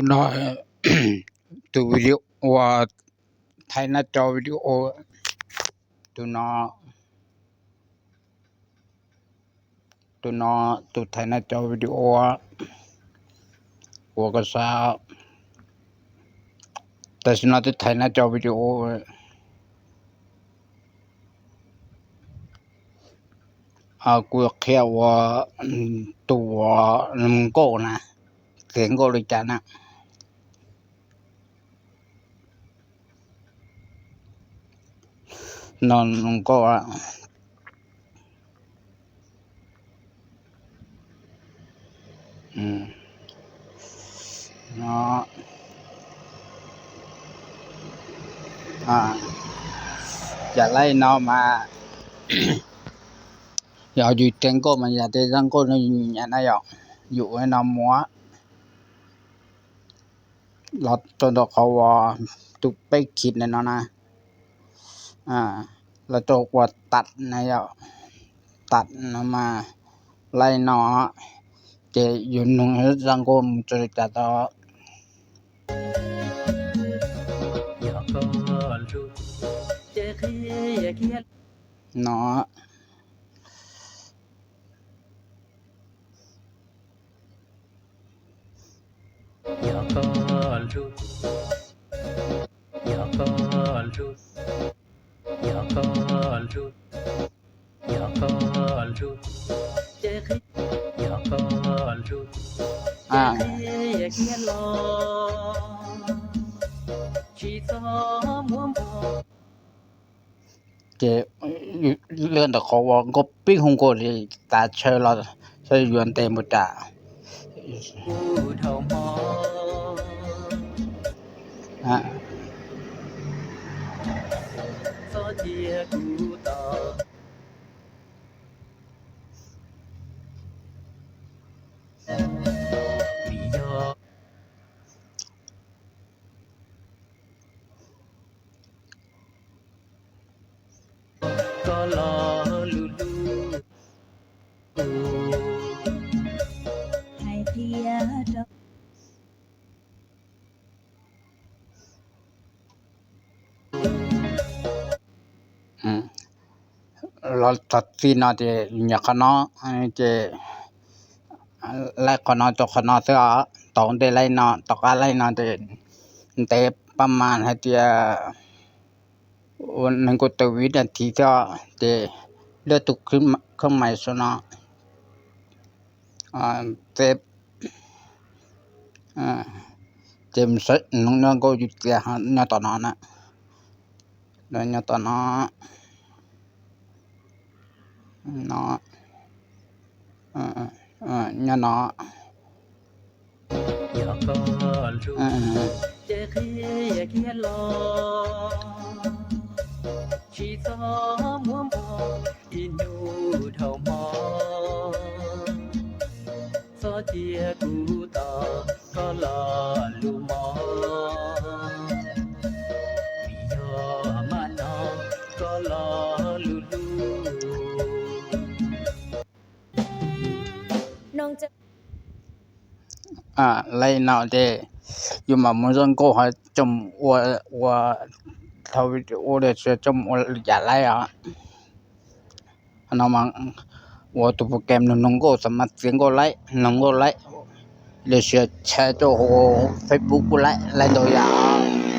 No tus video uas thaij nab co video, tus no, tus no, tus thaij nab co video ua koj saib. Tam sim no twb thaij nab co video kuv qhia ua tus uas nkauj na, txiav nkauj li cas na. No nkauj. Yam li no mas yog yus txiav nkauj mas yam tej zaj nkauj no nyiam na yom, yus ua no muab los rau ntawm qhov uas tus peb khib no na, los rau ua tam na yom, tam no mas li no, ces yus nug zaj nkauj mus txog li cas tau no. Ces lawv ntawm qhov uas nkauj pib hu nkauj li tas tshaw los saib yuav ntes mus tas. Los txog txij no ces nyiam qhov no, ces laib qhov no rau qhov no xwb os. Tau ntev li no, tom qab li no ces ntev pab mas hais tias nees nkaum tawm vib nas this xwb os, ces lwaj tus khab mais saum no, ces nyob nkauj yus txiav nyob tom no na, nyob tom no, no, nyob no. Li no ces yus mam mus zaj nkauj ho coj mus ua, ua thaum video los sis coj mus ua yam li os. No mas ua tus program nug nkauj, xam mas txiav nkauj laib, nug nkauj laib, los sis tshaj rau hauv Facebook kuj laib, laib ntau yam.